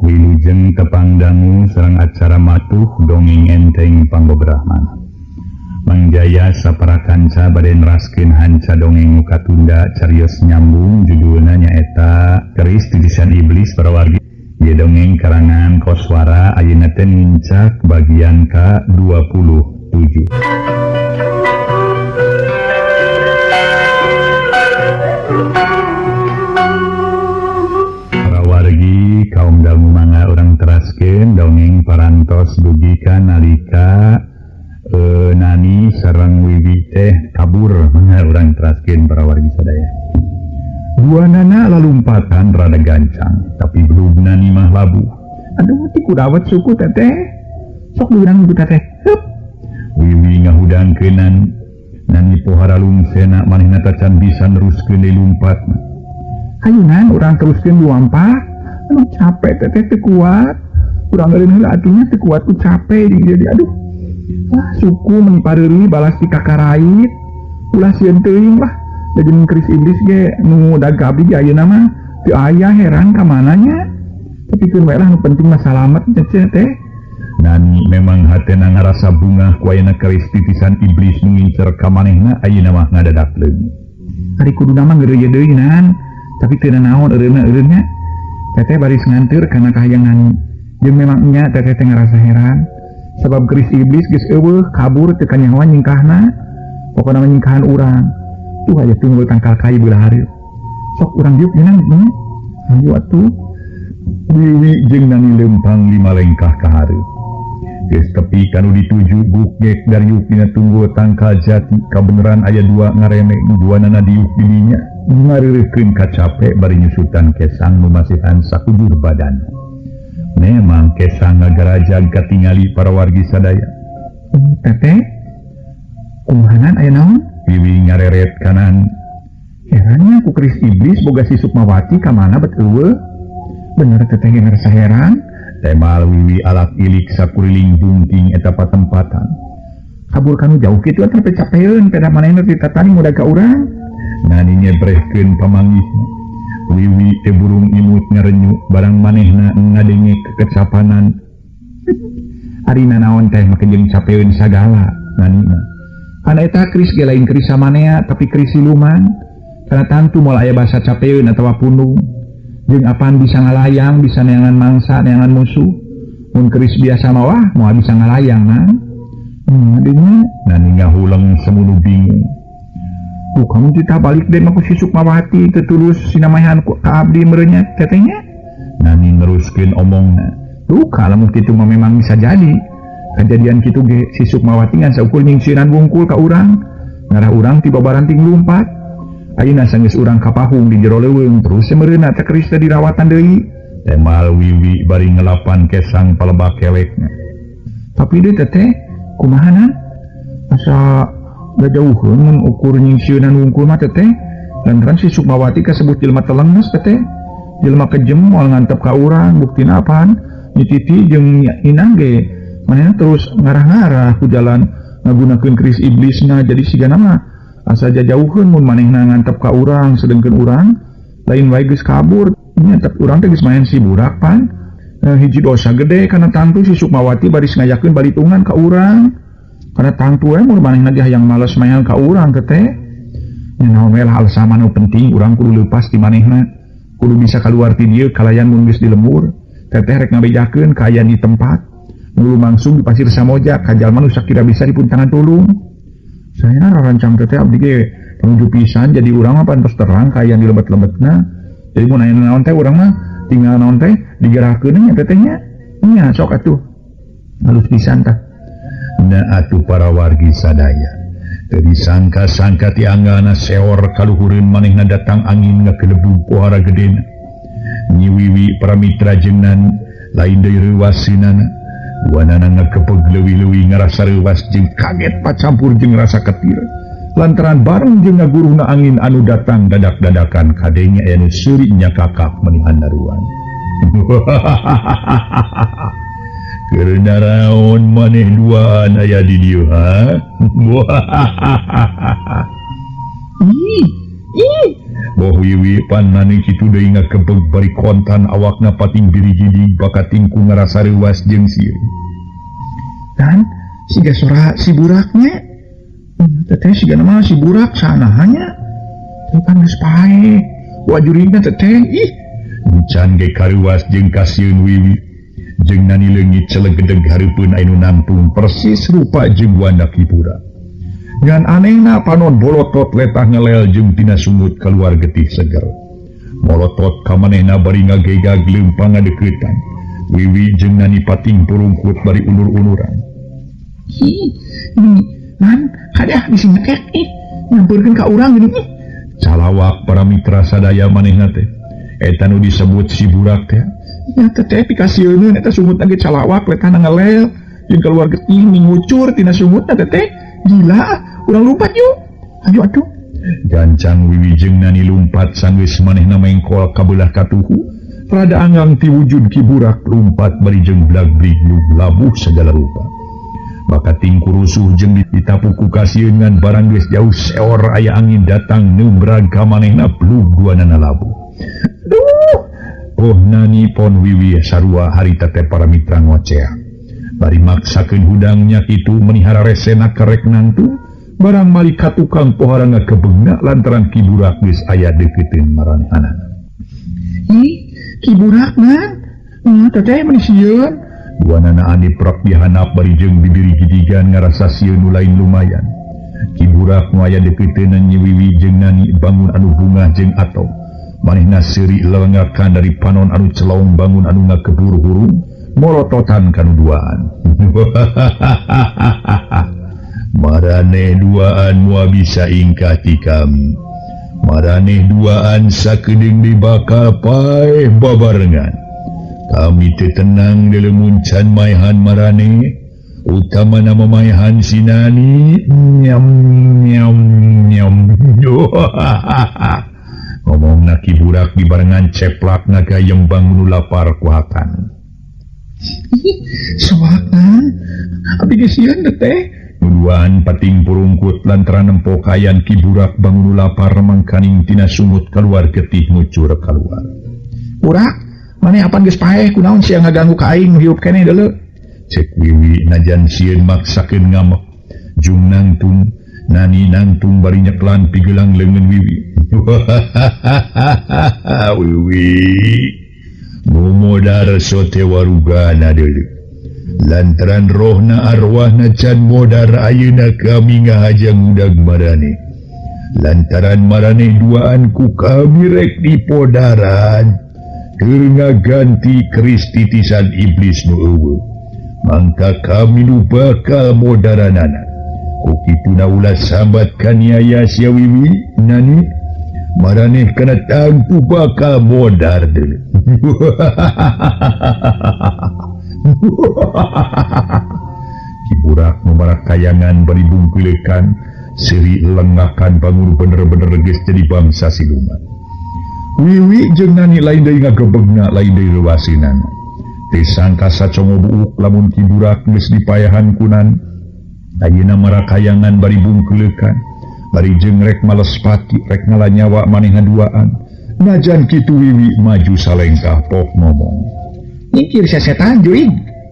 Wilujeng tepang dangu sareng acara matuh dongeng enteng Panggobrahmana. Mang Jaya sapara kanca bade neraskeun hanca dongeng nu katunda carios nyambung judulna nyaeta Keris Titisan Iblis para wargi. Ieu dongeng karangan Koswara ayeuna teh nincak bagian ka 27. Wargi kaum dangu mangga urang teraskeun dongeng parantos dugi ka nalika Nani sareng Wiwi teh kabur mangga urang teraskeun para wargi sadaya. Dua nana lalumpatan rada gancang tapi belum Nani mah labuh. Aduh ti kudawet suku teteh. Sok diurang ku teteh. Hup. Wiwi ngahudangkeun Nani pohara lungsena manehna tacan bisa neruskeun deui lumpatna. Ayunan urang teruskeun luampah. Aduh capek teteh teu kuat. Urang eureun heula atunya teu kuat ku capek jadi aduh. Wah suku meni pareuri balas ti kakarait. Ulah sieun teuing lah. Jeung keris iblis ge nu dag ka abdi ge ayeuna mah teu aya heran ka mana nya. Tapi keun we lah nu penting mah salamet teh teh. Nani memang hatena ngarasa bungah ku ayeuna keris titisan iblis nu ngincer ka manehna ayeuna mah ngadadak leungit. Ari kuduna mah ngeureuyeuh deui nan. Tapi teu naon eureunna eureunnya. Teteh baris nganteur kana kahayangan. Jeung memang nya teteh teh ngarasa heran sabab keris iblis geus eueuh kabur teu kanyahoan nyingkahna. Pokona mah nyingkahan urang. Tuh aya tunggul tangkal kai beulah hareup. Sok urang diuk nya nya. Hayu atuh. Wiwi jeung Nani leumpang lima lengkah ka hareup. Geus tepi kanu dituju gugek dariuk dina tunggul tangkal jati kabeneran aya dua ngaremeng dua nana diuk di dinya. Ngareureukeun kacape bari nyusutan kesang nu masihan sakujur badan. Memang kesang ngagarajag katingali para wargi sadaya. Teteh, kumahanan aya naon? Wiwi ngareret kanan. Herannya ku keris iblis boga si Sukmawati ka mana bet eueuh? Bener teteh ge ngarasa heran. Temal Wiwi alak ilik sakuriling bungking eta patempatan. Kabur kanu jauh kitu atuh capeun peda manehna ditatani muda ka urang. Nani nyebrehkeun pamanggihna. Wiwi teh burung imut ngarenyu barang manehna ngadenge kekecapanan. Ari nanaon teh make jeung capeun sagala Nani mah. Kana eta keris ge lain keris samanea tapi keris siluman. Kana tangtu moal aya basa capeun atawa pundung. Jeung apaan bisa ngalayang, bisa neangan mangsa, neangan musuh. Mun keris biasa mah wah moal bisa ngalayang nah. Adanya Nani ngahuleng semunu bingung. Tuh kamu kita balik deh mah ku si Sukmawati tetulus sinamahan ku ka abdi meureunnya tetehnya. Nani neruskeun omongna. Tuh kalau mun kitu mah memang bisa jadi. Kejadian kitu ge si Sukmawati ngan saukur nyingsiran wungkul ka urang. Ngarah urang tiba baranting lumpat. Ayeuna sanggeus urang kapahung di jero leuweung terus meureunna teh keris teh dirawatan deui. Temal Wiwi bari ngelapan kesang palebak kelekna. Tapi deui teteh kumaha asa jauheun mun ukur nyingsieunan wungkul mah teteh. Lantaran si Sukmawati kasebut jelema telenges teteh. Jelema kejem moal ngantep ka urang buktina apaan? Nyi Titi jeung Inang ge manehna terus ngarah-ngarah ku jalan ngagunakeun keris iblisna jadi sigana mah asa jauheun mun manehna ngantep ka urang sedengkeun urang lain wae geus kabur. Nya tep urang teh geus maen si burak pan. Hiji dosa gede kana tangtu si Sukmawati baris ngayakeun balitungan ka urang. Karena tangtu we mun manehna ge hayang males maen ka urang teteh. Nya naon we lah alasan nu penting urang kudu leupas ti manehna. Kudu bisa kaluar ti dieu kalayan mun geus di lembur. Teteh rek ngabejakeun kaayaan di tempat. Nu lumangsung di Pasir Samoja ka jalma nu sakira bisa dipuntangan tulung. Saya rarancang teteh abdi ge panuju pisan jadi urang mah pantos terang kaayaan di lebet-lebetna. Jadi mun aya naon teh urang mah tinggal naon teh digerahkeun nya teteh nya. Nya sok atuh. Halus pisan tah. Na atuh para wargi sadaya. Teu disangka-sangka ti anggana seor kaluhureun manehna datang angin ngakelebug pohara gedena. Nyi Wiwi paramitra jeung Nani lain deui reuwaseunana. Duanana ngakepeg leuwih-leuwih ngarasa reuwas jeung kaget pacampur jeung rasa ketir. Lantaran bareng jeung ngaguruhna angin anu datang dadak-dadakan kadenge aya nu seuri nyakakak menihan daruan. Keur naraon maneh duaan aya di dieu ha? Ih, ih. Boh Wiwi pan nani kitu deui ngakebeg bari kontan awakna pating birigidig bakating ku ngarasa reuwas jeung sieun. Dan siga sora si buraknya. Teteh siga nama si burak sanahanya. Teu kan geus pae. Wajurina teteh ih. Encan ge kareuwas jeung kasieun Wiwi. Jeung nani leungit celegedeg hareupeun anu nangtung persis rupa jeung wanda Ki Burak. Ngan anehna panon bolotot letah ngelel jeung tina sungut keluar getih seger. Molotot ka manehna bari ngagegag leumpang ngadeuketan. Wiwi jeung nani pating purungkut bari unur-unuran. Ih, nan kadah bisi ngekek ih, nyampeurkeun ka urang geuning ih. Calawak para mitra sadaya manehna teh. Eta nu disebut si burak teh. Nya teteh pikasieuneun eta sungutna ge calawak letahna ngelel jeung keluar getih ngucur tina sungutna teteh. Gila, urang lumpat yuk. Ayo atuh. Gancang Wiwi jeung nani lumpat sanggeus manehna mengkol ka beulah katuhu. Rada anggang ti wujud Ki Burak lumpat bari jeung blag-blig labuh segala rupa. Bakating kurusuh jeung ditapuku kasieun ngan barang geus jauh seor aya angin datang nembrag ka manehna blug duanana labuh. Duh. Oh nani pon Wiwi sarua harita teh para mitra ngocea. Bari maksakeun hudangnya kitu menihara resena karek nangtung barang mali ka tukang pohara ngakebengna lantaran Ki Burak geus aya deukeuteuun maranehanana. Ih, Ki Burak man. Teteh meuni sieun. Duanana anu prek dihanap bari jeung bibiri gidigan ngarasa sieun nu lain lumayan. Ki Burak nu aya deukeuteunan Nyi Wiwi jeung nani bangun anu bungah jeung atau manehna seuri lelengakan dari panon anu celong bangun anu ngakebur hurung morototan kanu duaan. Maraneh duaan moal bisa ingkah ti kami. Maraneh duaan sakedeung deui bakal paeh babarengan. Kami teu tenang dilemun can maehan maraneh, utamana mamaehan si Nani. Nyam nyam nyam. Ngomongna Ki Burak dibarengan ceplak ngagayem bangun nu lapar kuhakan. Soakan, abi geus sieun teh. Nuduan pating purungkut lantaran nempo kayan Ki Burak bangun nu lapar mangkaning tina sungut keluar getih ngucur keluar. Burak, maneh apan geus paeh kunaon sia ngaganggu ka aing hirup keneh deuleu. Cek Wiwi najan sieun maksakeun ngamek. Jung nangtung, nani nangtung bari nyeklan pigelang leungeun Wiwi. Wiwi mumodar sote warugana deuleu. Lantaran rohna arwahna can modar ayeuna kami ngahaja ngudag marane. Lantaran marane duaan ku kami rek dipodaran. Keur ngaganti keris titisan iblis nu eueuh. Mangka kami nu bakal modaranana. Ku kituna ulah sambat kaniaya sia Wiwi nani. Maraneh kana tangtu bakal modar deuleu. Ki Burak nu kayangan bari bungkulekan seuri lengakan bangun bener-bener geus jadi bangsa siluman. Wiwi jeung nani lain deui ngagebegna lain deui reuwasinana. Teu sangka sacongo buuk lamun Ki Burak geus dipayahan kunan. Ayeuna marakayangan bari bungkulekan bari jeung rek males pati rek ngala nyawa manehna duaan. Najan kitu Wiwi maju salengkah pok ngomong. Nyingkir sia setan jurig.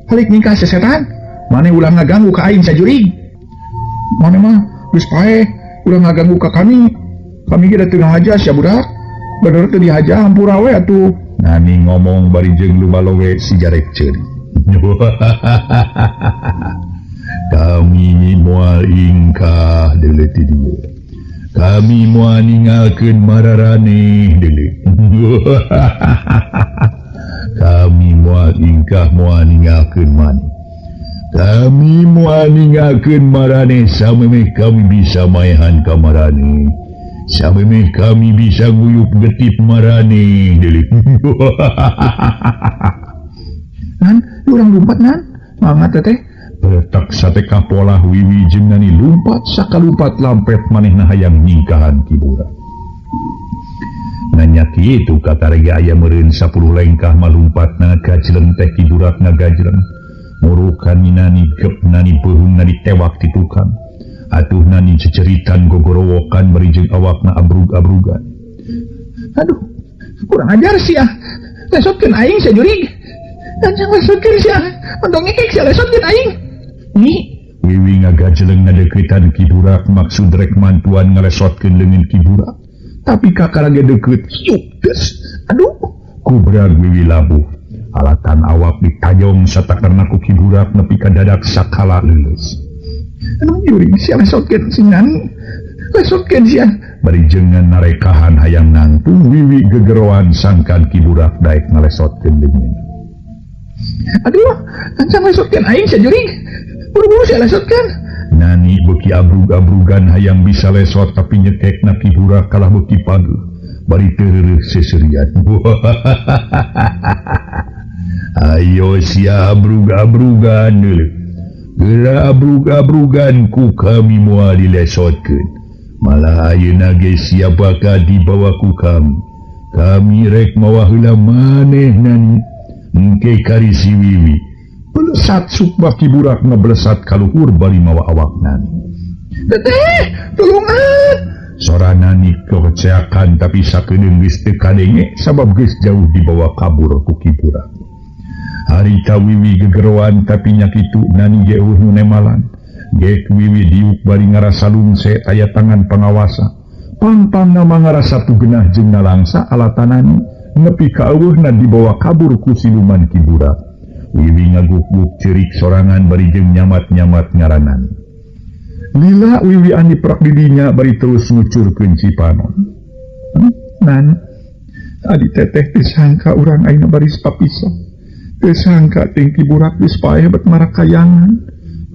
Halik ningkah sia setan. Maneh ulah ngaganggu ka aing sajurig. Maneh mah geus paeh ulah ngaganggu ka kami. Kami ge da teu ngahaja sia budak. Bener teu dihaja hampura we atuh. Nani ngomong bari jeung lumalowe si jarek ceuri. Kami moal ingkah deuleu ti dieu. Kami moal ninggalkeun mararaneh deuleu. Kami moal ingkah moal ninggalkeun maneh. Kami moal ninggalkeun maraneh samemeh kami bisa maehan ka maraneh. Samemeh kami bisa nguyup getip maraneh deuleu. Nan, urang lumpat nan. Mangga teteh. Peretak sate kapolah Wiwi jeung nani lumpat sakalumpat lampet manehna hayang ningkahan Ki Burak. Nanya kitu katarega aya meureun 10 lengkah malumpatna gajleng teh Ki Burak ngagajleng. Murukan nani gep nani beuheung nani tewak ti tukang. Atuh nani ceceritan gogorowokan bari jeung awakna abrug-abrugan. Aduh, kurang ajar sia. Lesotkeun aing sia jurig. Gancang lesotkeun sia. Entong ngekek sia lesotkeun aing. Ni Wiwi ngagajeleng ngadeuketan Ki Burak maksud rek mantuan ngalesotkeun leungeun Ki Burak. Tapi kakara ge deukeut hiuk des. Aduh, kubrag Wiwi labuh. Alatan awak ditajong satakerna ku Ki Burak nepi ka dadak sakala leuleus. Aduh jurig sia lesotkeun si Nani. Lesotkeun sia. Bari jengan narekahan hayang nangtung Wiwi gegeroan sangkan Ki Burak daek ngalesotkeun leungeun. Aduh, gancang lesotkeun aing sia jurig. Buru-buru sia lesotkeun. Nani beuki abrug-abrugan hayang bisa lesot tapi nyekekna Ki Burak kalah beuki pageuh. Bari teu reureuh seserian. Ayo sia abrug-abrugan deuleu. Geura abrug-abrugan ku kami moal dilesotkeun. Malah ayeuna ge sia bakal dibawa ku kami. Kami rek mawa heula maneh Nani. Engke kari si Wiwi. Belesat sukma Ki Burak ngebelesat kaluhur bari mawa awak Nani. Teteh, tulungan. Sora Nani keceakan tapi sakedeung geus teu kadenge sabab geus jauh dibawa kabur ku Ki Burak. Harita Wiwi gegeroan tapi nya kitu Nani ge eueuh nu nemalan. Gek Wiwi diuk bari ngarasa lungse aya tangan pangawasa. Pangpangna mah ngarasa tugenah jeung nalangsa alatan Nani nepi ka eueuhna dibawa kabur ku siluman Ki Burak. Wiwi ngaguk-guk cerik sorangan bari jeung nyamat-nyamat ngaranan. Lila Wiwi anu prak didinya bari terus ngucurkeun cipanon. Nan, adi teteh disangka urang ayeuna baris papisah. Teu sangka ting Ki Burak geus paeh bet marakayangan.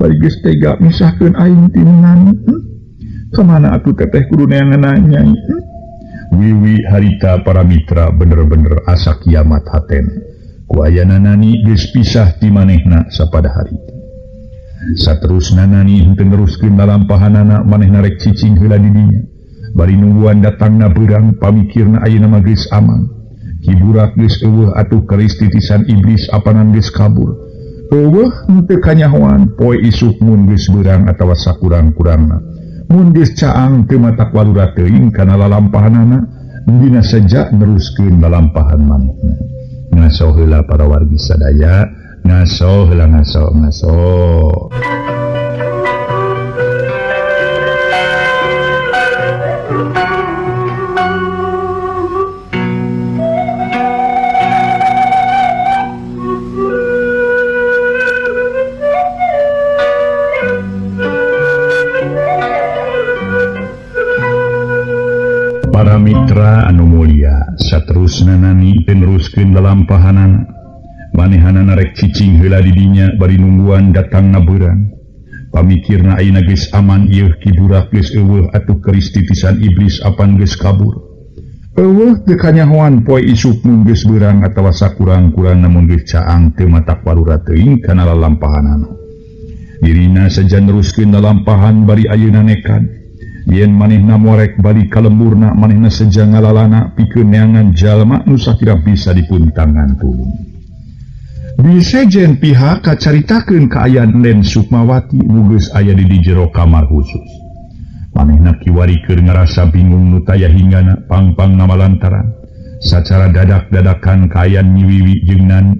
Bari geus tega misahkeun aing ti Nani. Kamana atuh teteh kudu neangan nanya? Wiwi harita para mitra bener-bener asa kiamat haten. Ku ayana Nani geus pisah ti manehna sapada harita. Saterusna Nani henteu neruskeun lalampahanana manehna rek cicing heula di dinya. Bari nungguan datangna beurang pamikirna ayeuna mah geus aman. Ki Burak geus eueuh atuh keris titisan iblis apanan geus kabur. Eueuh henteu kanyahoan poe isuk mun geus beurang atawa sakurang-kurangna. Mun geus caang teu matak walura teuing kana lalampahanana dina saja neruskeun lalampahan manehna. Ngaso heula para wargi sadaya, ngaso heula ngaso ngaso. Para mitra anu mulia, saterusna Nani teu neruskeun lalampahanana. Manehanana rek cicing heula di dinya bari nungguan datangna beurang. Pamikirna ayeuna geus aman ieu Ki Burak geus eueuh atuh keris titisan iblis apan geus kabur. Eueuh teu kanyahoan poe isuk mun geus beurang atawa sakurang-kurangna mun geus caang teu matak walura teuing kana lalampahanana. Dirina saja neruskeun lalampahan bari ayeuna nekan. Yen manehna morek bali ka lemburna manehna seja ngalalana pikeun neangan jalma nu sakira bisa dipuntangan tulung. Di sejen pihak kacaritakeun kaayaan Len Sukmawati nu geus aya di jero kamar khusus. Manehna kiwari keur ngarasa bingung nu taya hinggana pangpang namalantaran. Sacara dadak-dadakan kaayaan Nyi Wiwi jeung Nani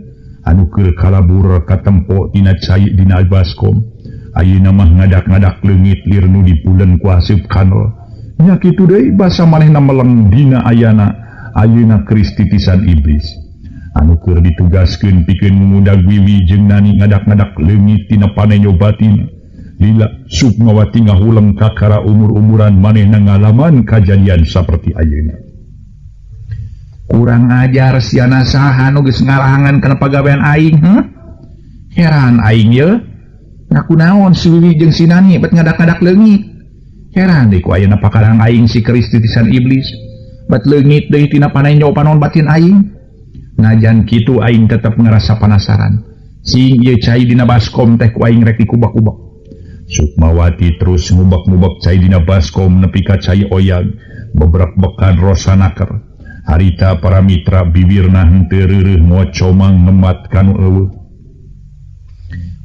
anu keur kalabur katempo tina cai dina baskom. Ayeuna mah ngadak-ngadak leungit lir nu dipulen ku haseup kanol. Nya kitu deui basa manehna meleng dina ayana ayeuna keris titisan iblis. Anu keur ditugaskeun pikeun ngudag Wiwi jeung Nani ngadak-ngadak leungit tina panenyo batin. Lila Sukmawati ngahuleng kakara umur-umuran manehna ngalaman kajadian saperti ayeuna. Kurang ajar siana saha nu geus ngalahangan kana pagawean aing, heuh? Heran aing ye. Ngaku naon si Wiwi jeung si Nani bet ngadak-ngadak leungit. Heran deui ku ayeuna pakarang aing si keris titisan iblis. Bet leungit deui tina panenyo panon batin aing. Najan kitu aing tetep ngerasa penasaran. Sing ieu cai dina baskom teh ku aing rek dikubak-kubak. Sukmawati terus ngubak-ngubak cai dina baskom nepi ka cai oyag, bebrak-bekan rosanaker. Harita para mitra bibirna henteu reureuh mocomang ngemat kanu eueuh.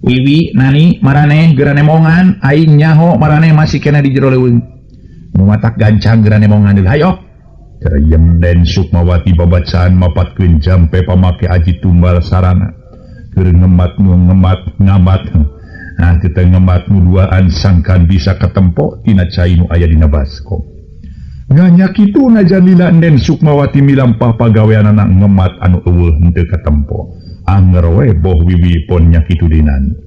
Wiwi, Nani, maraneh geura nemongan, aing nyaho maraneh masih kena di jero leuweung. Nu matak gancang geura nemongan deui. Hayo. Keriem Den Sukmawati babacaan mapatkeun jampe pamake aji tumbal sarana. Keur ngemat nu ngemat ngamat. Nah teu ngemat nu duaan sangkan bisa katempo tina cai nu aya dina baskom. Nganya kitu najan lila Den Sukmawati milampah pagaweanana ngemat anu eueuh henteu katempo. Anger we boh wiwi pon nya kitu dinani.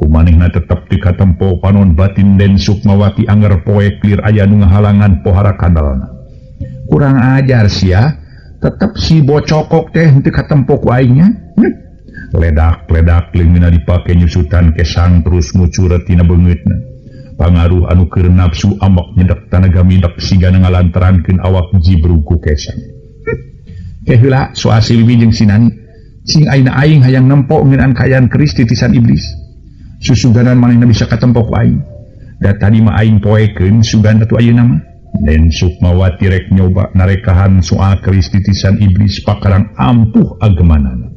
Kumanehna tetep teu katempo panon batin Den Sukmawati anger poe clear aya nu ngahalangan pohara kandalna. Kurang ajar sia, tetep si bocokok teh henteu katempo ku aingnya. Ledak-ledak leungeunna dipake nyusutan kesang terus ngucur tina beungeutna. Pangaruh anu keur nafsu amok nyedek tanaga midek sigana ngalantarankeun awak jibrug ku kesang. Teh heula soal si Wiwi jeung si Nani. Sing ayeuna aing hayang nempo ngeunaan kaayaan keris titisan iblis. Susuganan manehna bisa katempo ku aing. Da tadi mah aing poekeun sugan atuh ayeuna mah. Den Sukmawati rek nyoba narekahan soal keris titisan iblis pakarang ampuh agemanana.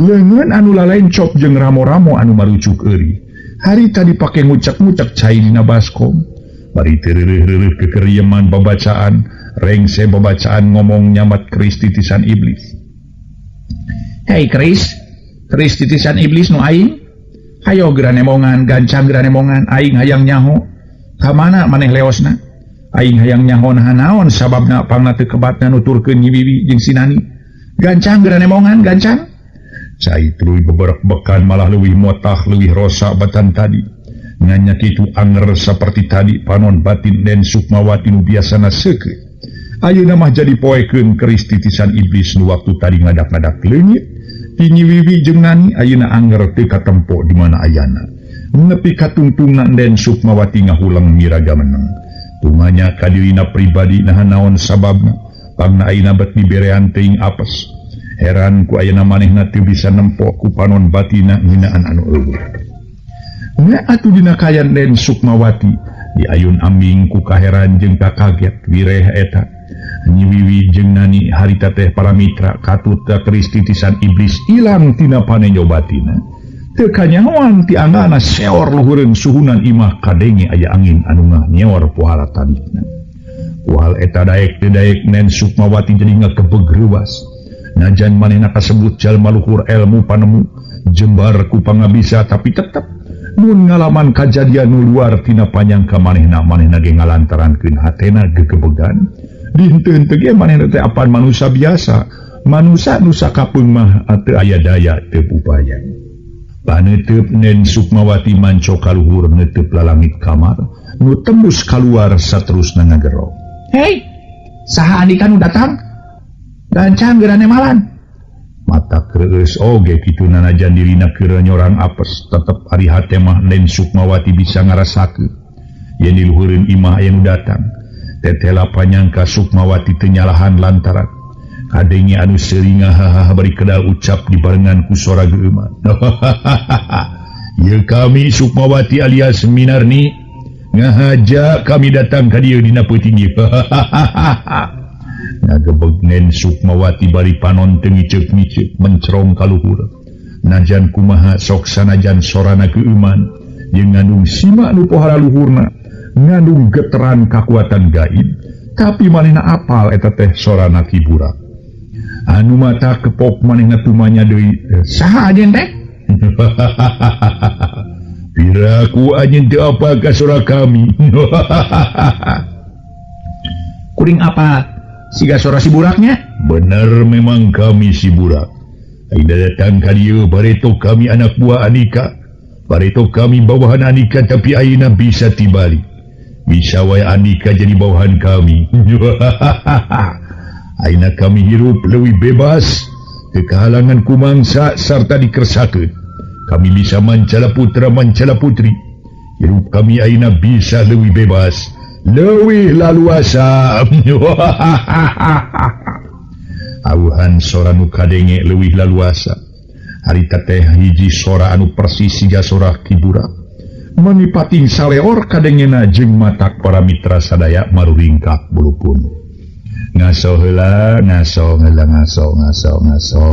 Leungeun anu lalencop jeung ramo-ramo anu marucuk euri. Harita dipake ngucek-ngucek cai dina baskom. Bari teu reureuh-reureuh kekerieman babacaan, rengse babacaan ngomong nyamat keris titisan iblis. Hei keris, keris titisan iblis nu aing. Hayo geura nemongan, gancang geura nemongan, aing hayang nyaho. Ka mana maneh leosna? Aing hayang nyaho naha naon sababna pangna teu kebatna nuturkeun Nyi Wiwi jeung si Nani. Gancang geura nemongan, gancang. Cai tuluy beberek-bekan malah leuwih motah leuwih rosa batan tadi. Nganya kitu anger saperti tadi panon batin Den Sukmawati nu biasana seukeut. Ayeuna mah jadi poekeun keris titisan iblis nu waktu tadi ngadak-ngadak leungit. Ti Nyi Wiwi jeung Nani ayeuna anger teu katempo di mana ayana. Nepi katungtungna Den Sukmawati ngahuleng miraga meneng. Tumanya kadirina pribadi naha naon sababna pangna ayeuna bet diberean teuing apes. Heran ku ayeuna manehna teu bisa nempo ku panon batina ngeunaan anu eueuh. Nya atuh dina kayan Den Sukmawati diayun ambing ku kaheran jeung kakaget wireh eta. Nyi Wiwi jeung Nani harita teh para mitra katut keris titisan iblis ilang tina panenjo batina. Teu kanyahoan ti anggana seor luhureun suhunan imah kadenge aya angin anu nyaor pohala tadikna. Ku hal eta daek teu daek Nen Sukmawati jadi ngakebeg reuwas. Najan manehna kasebut jalma luhur elmu panemu jembar ku pangabisa tapi tetep mun ngalaman kajadian nu luar tina panyangka manehna manehna ge ngalantarankeun hatena gegebegan. Dihenteu-henteu ge manehna teh apan manusia biasa, manusia nu sakapeung mah teu aya daya teu upaya. Paneuteub Nen Sukmawati manco kaluhur neuteub lalangit kamar nu tembus kaluar saterusna ngagero. Hei, saha andika nu datang? Gancang geura nemalan. Mata kreueus oge kitu nanajan dirina keur nyorang apes tetep ari hate mah Nen Sukmawati bisa ngarasakeun yen diluhureun imah aya nu datang. Tetela panyangka Sukmawati teu nyalahan lantaran kadenge anu seuring ngahaha bari kedal ucap dibarengan ku sora geueuman. Ieu kami Sukmawati alias Minarni ngahaja kami datang ka dieu dina peuting ieu. Ngagebeg Nen Sukmawati bari panon teu ngiceup-ngiceup mencerong ka luhur. Najan kumaha sok sanajan sorana geueuman jeung ngandung sima nu pohara luhurna, ngandung geteran kakuatan gaib, tapi manehna apal eta teh sorana Ki Burak. Anu mata kepok manehna tumanya deui. Saha anjeun teh? Piraku anjeun teu apa ka sora kami. Kuring apa? Siga sora si Buraknya? Bener memang kami si Burak. Ayeuna datang ka dieu bareto kami anak buah Andika. Bareto kami bawahan Andika tapi ayeuna bisa tibalik. Bisa wae Andika jadi bawahan kami. Ayeuna kami hirup leuwih bebas, teu kahalangan ku mangsa sarta dikersakeun. Kami bisa mancala putra mancala putri. Hirup kami ayeuna bisa leuwih bebas, leuwih laluasa. Awuhan sora nu kadenge leuwih laluasa. Harita teh hiji sora anu persis siga sora Ki Burak. Menipating saleor kadengena jeung matak para mitra sadaya maruringkak bulu pun. Ngaso heula, ngaso heula, ngaso, ngaso, ngaso.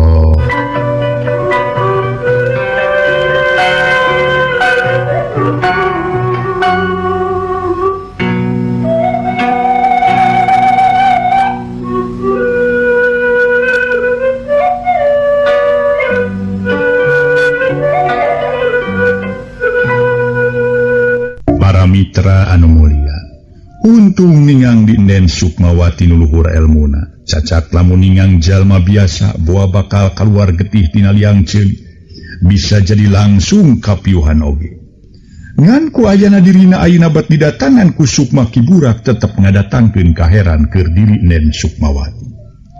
Mitra anu mulia. Untung ningang di Nen Sukmawati nu luhur elmuna. Cacat lamun ningang jalma biasa boa bakal keluar getih tina liang ceuli. Bisa jadi langsung kapiuhan oge. Ngan ku ayana dirina ayeuna bat didatangan ku Sukma Ki Burak tetep ngadatangkeun kaheran keur diri Nen Sukmawati.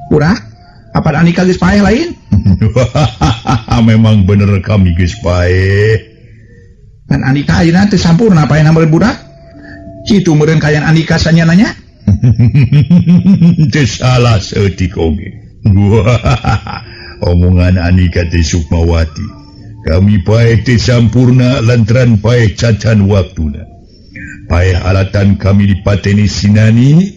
Burak, apa Andika geus paeh lain? Memang bener kami geus paeh. Ngan Andika ayeuna teu sampurna paehna meureun budak. Kitu meureun kaayaan Andika sanyananya. Teu salah saeutik oge. Omongan Andika teh Sukmawati. Kami paeh teu sampurna lantaran paeh cacan waktuna. Paeh alatan kami dipateni sinani,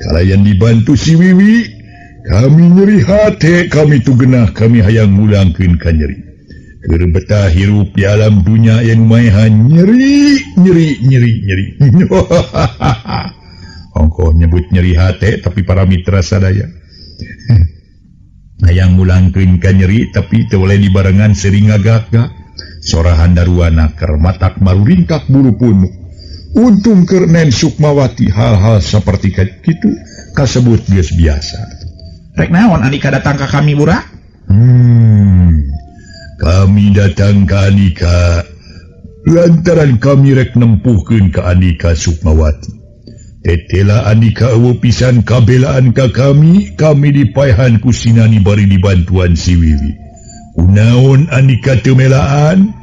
kalayan dibantu si Wiwi. Kami nyeri hate, kami tu genah, kami hayang mulangkeun ka nyeri. Keur betah hirup di alam dunya yang maehan nyeri, nyeri, nyeri, nyeri. Ongkoh nyebut nyeri hate tapi para mitra sadaya. Hayang mulangkeun ka nyeri tapi teu boleh dibarengan sering ngagak-gak. Sorahan daruana keur matak maruringkak bulu punuk. Untung keur Nen Sukmawati hal-hal seperti kitu kasebut geus biasa. Rek naon Andika datang ka kami burak? Kami datang ka Andika lantaran kami rek nempuhkeun ka Andika Sukmawati. Tetela Andika eueuh pisan kabelaan ka kami, kami dipaehan ku Sinani bari dibantuan si Wiwi. Kunaon Andika teu melaan?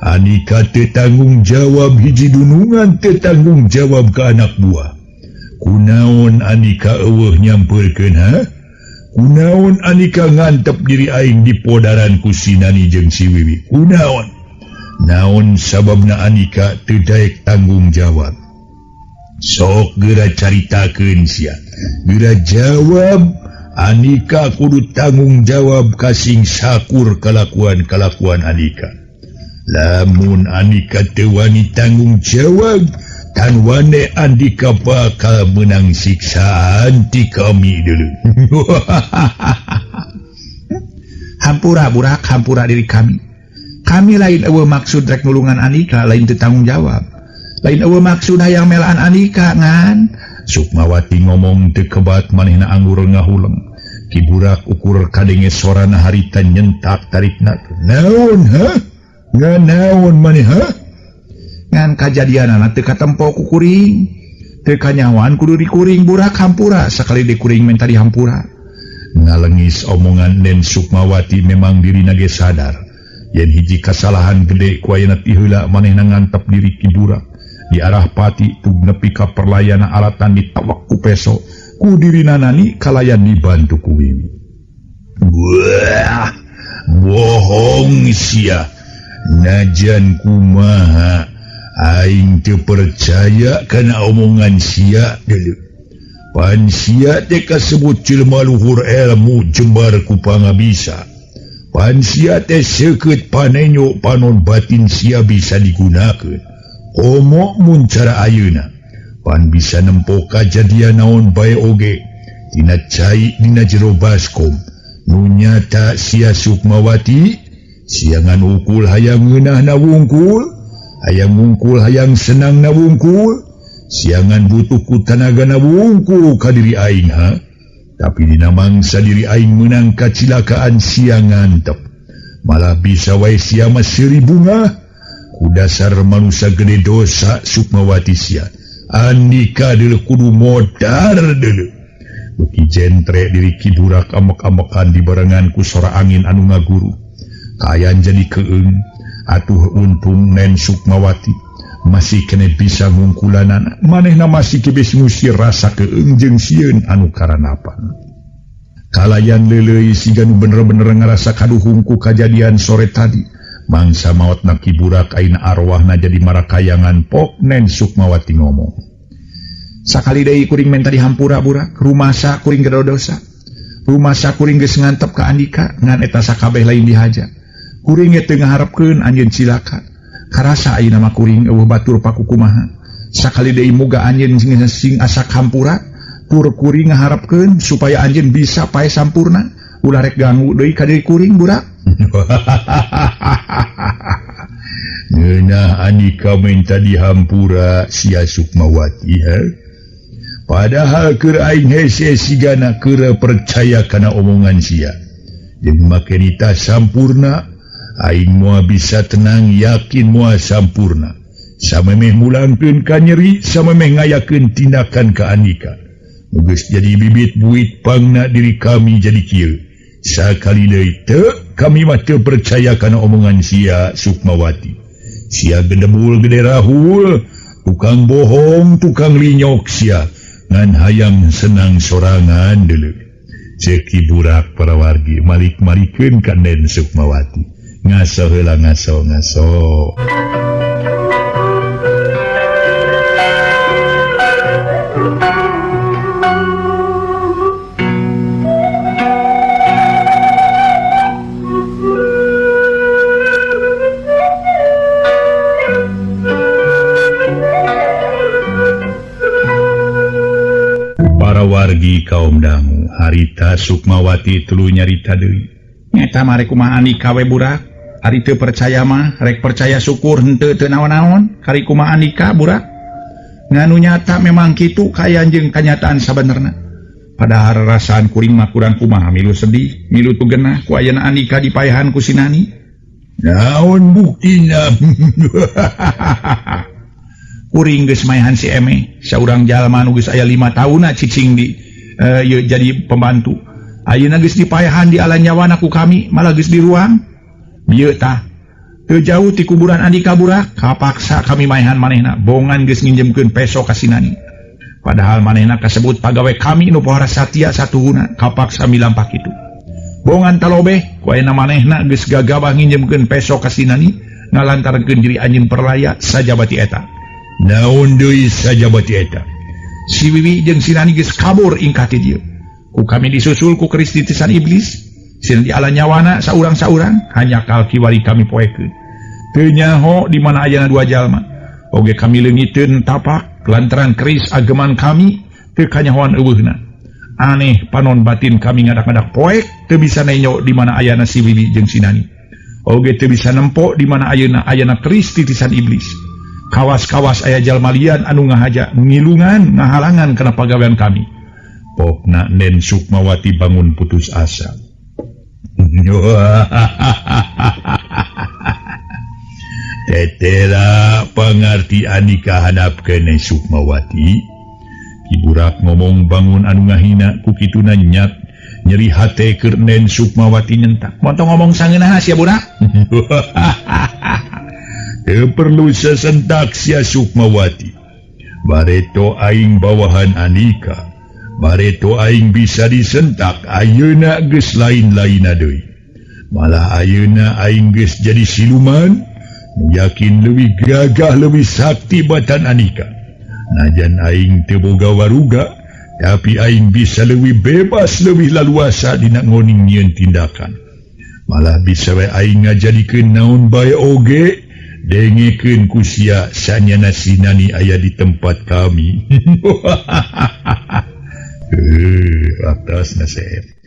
Andika teu tanggung jawab hiji dunungan teu tanggung jawab ka anak buah. Kunaon Andika eueuh nyampeurkeun ha? Kunaon Andika ngantep diri aing di podaran ku Sinani jeung si Wiwi? Kunaon? Naon sababna Andika teu daek tanggung jawab? Sok geura caritakeun sia. Geura jawab, Andika kudu tanggung jawab kasing sakur kalakuan-kalakuan Andika. Lamun Andika teu wani tanggung jawab, tan wane Andika bakal menang siksaan ti kami dulu. Hampura burak, hampura diri kami. Kami lain eueuh maksud rek nulungan Andika, lain teu tanggung jawab. Lain eueuh maksud hayang melaan Andika ngan. Sukmawati ngomong teu kebat manehna anggur ngahuleng. Ki Burak ukur kadenge sorana harita nyentak tarikna. Naon ha? Ngan naon maneh ha? Ngan kajadianana teu katempo ku kuring. Teu kanyawan kudu dikuring burak hampura sakali dikuring menta dihampura. Ngalengis omongan Nen Sukmawati memang dirina ge sadar yen hiji kasalahan gede ku ayeuna ti heula manehna ngantep diri Ki Burak. Di arah pati tug nepi ka perlayana alatan ditawak ku peso ku dirina nani kalayan dibantu ku Wiwi. Wah, bohong sia. Najan kumaha aing teu percaya kana omongan sia deuleu. Pan sia teh kasebut jelema luhur ilmu jembar ku pangabisa. Pan sia teh seukeut panenyo panon batin sia bisa digunakeun. Komo mun cara ayeuna pan bisa nempo kajadian naon bae oge tina cai dina jero baskom nu nyata sia Sukmawati siangan ukul hayang ngeunahna wungkul hayang wungkul hayang senangna wungkul siangan butuh ku tanagana wungkul ka diri aing ha tapi dina mangsa diri aing meunang kacilakaan sia ngantep malah bisa wae sia mah seuri bunga. Ku dasar manusia gede dosa Sukmawati sia. Andika deuleu kudu modar deuleu. Beuki jentre diri Ki Burak amek-amekan dibarengan ku sora angin anu ngaguru. Kaayaan jadi keung, atuh untung Nen Sukmawati masih kene bisa ngungkulanana. Manehna masih kebes ngusir rasa keung jeung sieun anu karanapan. Kalayan leuleuy siga nu bener-bener ngarasa kaduhung ku kajadian sore tadi. Mangsa maotna Ki Burak aina arwahna jadi marakayangan pok Nen Sukmawati ngomong. Sakali deui kuring menta dihampura burak, rumasa kuring gede dosa. Rumasa kuring geus ngantep ka Andika ngan eta sakabeh lain dihaja. Kuring ge teu ngaharepkeun anjeun cilaka. Karasa ayeuna mah kuring eueuh batur pakukumaha. Sakali deui muga anjeun sing asak hampura, tur kuring ngaharepkeun supaya anjeun bisa pae sampurna. Ulah rek ganggu deui ka diri kuring burak. Ngeunah Andika minta dihampura sia Sukmawati he. Padahal keur aing hese sigana keur percaya kana omongan sia. Jeung make nita sampurna aing moal bisa tenang yakin moal sampurna. Samemeh mulangkeun ka nyeri, samemeh ngayakeun tindakan ka Andika. Nu geus jadi bibit buit pangna diri kami jadi kieu. Sakali deui teu kami mah teu percaya kana omongan sia Sukmawati. Sia gedebul gede rahul, tukang bohong, tukang linyok sia, ngan hayang senang sorangan deuleu. Ceuk Ki Burak para wargi malik-malikeun ka Den Sukmawati. Ngaso heula ngaso ngaso. Wargi kaum dangu harita Sukmawati telu nyarita deui. Nyata mah rek kumaha Andika we burak. Ari teu percaya mah rek percaya syukur henteu teu naon-naon. Kari kumaha Andika burak. Nganu nyata memang kitu kaya jeung kanyataan sabenerna. Padahal rasaan kuring mah kurang kumaha milu sedih, milu tu genah ku ayeuna Andika dipaehan ku si Nani. Naon buktina? Kuring geus maehan si Eme, saurang jalma nu geus aya 5 taunna cicing di ieu jadi pembantu. Ayeuna geus dipaehan di ala nyawana ku kami, malah geus diruang. Bieu tah. Teu jauh ti kuburan Andika burak, kapaksa kami maehan manehna, bongan geus nginjemkeun peso ka si Nani. Padahal manehna kasebut pagawe kami nu pohara satia satuhuna, kapaksa milampah kitu. Bongan talobeh, ku ayeuna manehna geus gagabah nginjemkeun peso ka si Nani, ngalantarkeun diri anjeun perlaya sajabati eta. Naon deui sajabati eta? Si Wiwi jeung si Nani geus kabur ingkah ti dieu. Ku kami disusul ku keris titisan iblis. Sieun di ala nyawana saurang-saurang hanya kal kiwari kami poekeun. Teu nyaho di mana ayana dua jalma. Oge kami leungiteun tapak lantaran keris ageman kami teu kanyahoan eueuhna. Aneh panon batin kami ngadak-ngadak poek teu bisa nenyo di mana ayana si Wiwi jeung si Nani. Oge teu bisa nempo di mana ayeuna ayana keris titisan iblis. Kawas-kawas aya jalma lian anu ngahaja ngilungan ngahalangan kana pagawean kami. Pokna Nen Sukmawati bangun putus asa. Tetela pangarti Andika hadap kene Sukmawati. Ki Burak ngomong bangun anu ngahina ku kituna nyak nyeri hate keur Nen Sukmawati nyentak. Montong ngomong sangeunah sia burak. Teu perlu sesentak sia Sukmawati. Bareto aing bawahan Andika. Bareto aing bisa disentak ayeuna geus lain-lainna deui. Malah ayeuna aing geus jadi siluman, yakin leuwih gagah leuwih sakti batan Andika. Najan aing teu boga waruga, tapi aing bisa leuwih bebas leuwih laluasa dina ngoning nyieun tindakan. Malah bisa we aing ngajadikeun naon bae oge. Dengekeun ku sia sanyana si Nani aya di tempat kami. Atas nasib.